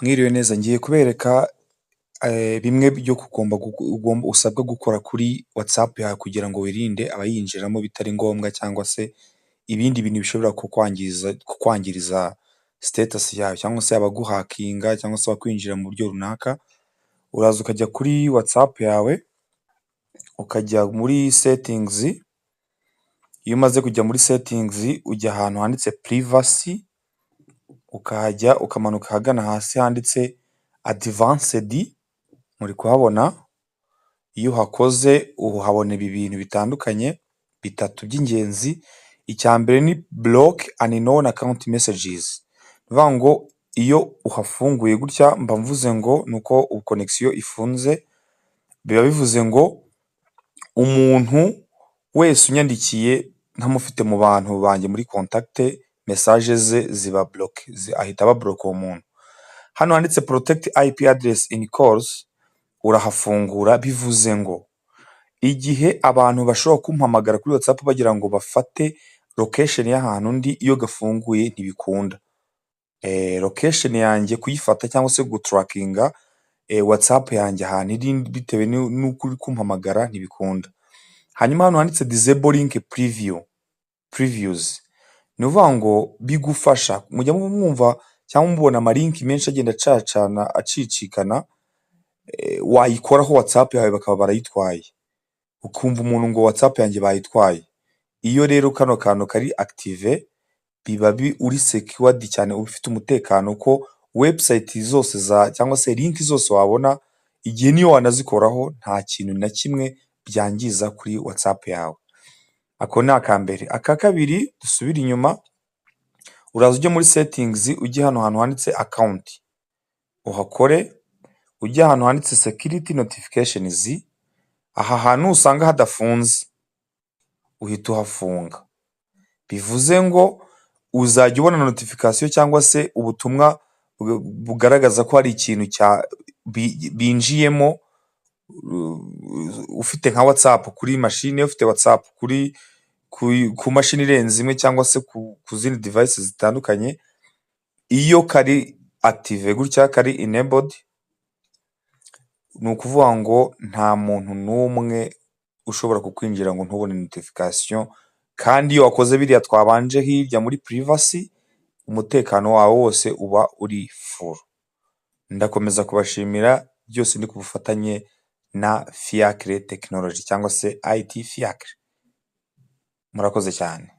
Mwiriwe neza, ngiye kubereka bimwe byo ugomba usabwa gukora kuri WhatsApp yawe kugira ngo wirinde abayinjiramo bitari ngombwa cyangwa se ibindi bintu bishobora kukwangiza kukwangiriza status yawe cyangwa se abaguhakinga cyangwa se abakwinjira mu buryo runaka. Uraza ukajya kuri WhatsApp yawe, ukajya muri settings. Iyo umaze kujya muri settings, ujya ahantu handitse privacy, ukahajya, ukamanuka ahagana hasi handitse advanced, muri kuhabona. Iyo uhakoze uhabona ibi bintu bitandukanye bitatu by'ingenzi. Icya mbere ni block unknown account messages. Ni ukuvuga ngo iyo uhafunguye gutya, mba mvuze ngo ni uko connection ifunze, biba bivuze ngo umuntu wese unyandikiye ntamufite mu bantu banjye muri contact, message ze ziba bloqué, ahita aba bloqué uwo muntu. Hano handitse protect IP address in calls, urahafungura. Bivuze ngo igihe abantu bashobora kumpamagara kuri WhatsApp bagira ngo bafate location y'ahantu ndi, iyo gafunguye ntibikunda. Location yanjye kuyifata cyangwa se gutarakinga WhatsApp yanjye ahantu iri bitewe n'uko uri kumpamagara ntibikunda. Hanyuma hano handitse disable link previews, ni ukuvuga ngo bigufasha, mujya mwumva cyangwa mubona amalinki menshi agenda acacana acicikana, wayikoraho WhatsApp yawe bakaba barayitwaye, ukumva umuntu ngo WhatsApp yanjye bayitwaye. Iyo rero kano kantu kari active, biba uri secured cyane, uba ufite umutekano ko website zose za cyangwa se link zose wabona igihe, niyo wanazikoraho, nta kintu na kimwe byangiza kuri WhatsApp yawe. Ako ni akambere. Aka kabiri, dusubire inyuma, uraza ujye muri settings, ujye hano hantu handitse account uhakore, ujye ahantu handitse security notifications. Aha hantu usanga hadafunze, uhita uhafunga. Bivuze ngo uzajya ubona notification cyangwa se ubutumwa bugaragaza ko hari ikintu cya binjiyemo. Ufite nka WhatsApp kuri mashini, ufite WhatsApp kuri ku mashini irenze imwe cyangwa se ku zindi device zitandukanye, iyo kari active gutya, kari enabled, ni ukuvuga ngo nta muntu n'umwe ushobora kukwinjira ngo ntubone notification. Kandi iyo wakoze biriya twabanje hirya muri privacy, umutekano wawe wose uba uri full. Ndakomeza kubashimira. Byose ni ku bufatanye na Fiacre Technology cyangwa se IT Fiacre. Murakoze cyane.